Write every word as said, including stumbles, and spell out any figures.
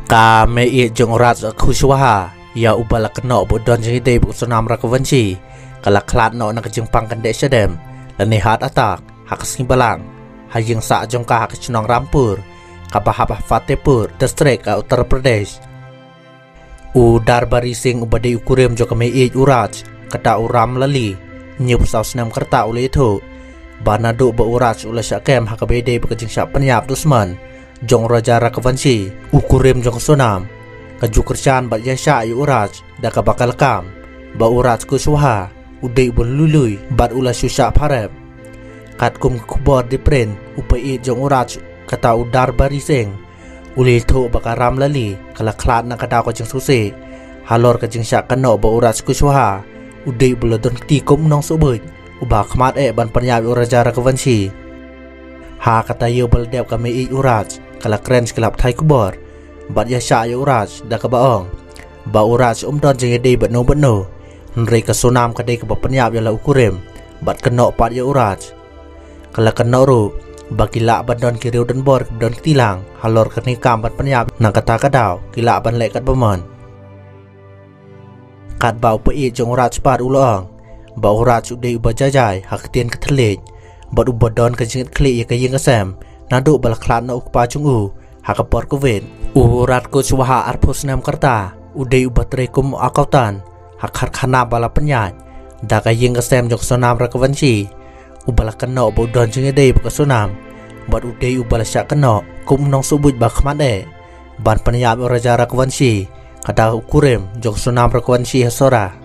Ka mei ïeit jong u Raj Kushwaha, ïa uba la kynnoh ba u don jingïadei bad u Sonam Raghuvanshi, ka la khlad noh na ka jingpang kyndit shadem, lane heart attack, ha ka sngi Balang, ha ïing sah jong ka ha ka shnong Rampur, kaba hap ha Fatehpur District, ka Uttar Pradesh. U Darbari Singh uba dei u kurim jong ka mei ïeit u Raj, kata u Ram Lali, hynñiewphew saw snem ka rta u la ïathuh ba naduh ba u Raj u la shah kem ha kaba ïadei bad ka jingshah pynïap dusmon jong u Raja Raghuvanshi, u kurim jong ka Sonam, ka ju kyrshan bad ïaishah ïa u Raj da kaba ka la kam ba u Raj Kushwaha u dei uba lui lui bad u la shu shah pharep. Katkum ka khubor dei print, u paieit jong u Raj, kata u Darbari Singh, u la ïathuh ba ka Ram Lali ka la khlad na ka daw ka jingsngewsih halor ka jingshah kynnoh ba u Raj Kushwaha u dei uba la don kti kum u nongsuhbuit uba khmat eh ban pynïap ïa u Raja Raghuvanshi. Ha ka taïew ba la dep, ka mei ïeit u Raj ka la kren sha ki lad pathai khubor bad ïaishah ïa u Raj da kaba ong ba u Raj um don jingïadei bad no bad no, hynrei ka Sonam ka dei kaba pynïap ïa la u kurim bad kynnoh pat ïa u Raj. Ka la kynnoh ruh ba ki lah ban don ki riew donbor kiba don kti lang halor kane ka kam ban pynïap, na kata ka daw ki lah ban leh katba mon. Katba u paieit jong u Raj pat u la ong ba u Raj u dei uba jai jai ha ka ktien ka thylliej bad uba don ka jingkitkhlieh ïa ka ïing ka sem naduh ba la khlad noh u kpa jong u ha ka por Covid. U Raj Kushwaha, arphew snem ka rta, u dei uba trei kum u accountant ha ka karkhana ba la pynïaid da ka ïing ka sem jong ka Sonam Raghuvanshi, uba la kynnoh ba u don jingïadei bad ka Sonam bad u dei uba la shah kynnoh kum u nongsuhbuit ba khmat eh ban pynïap ïa u Raja Raghuvanshi, kata u kurim jong ka Sonam Raghuvanshi, ha Sohra.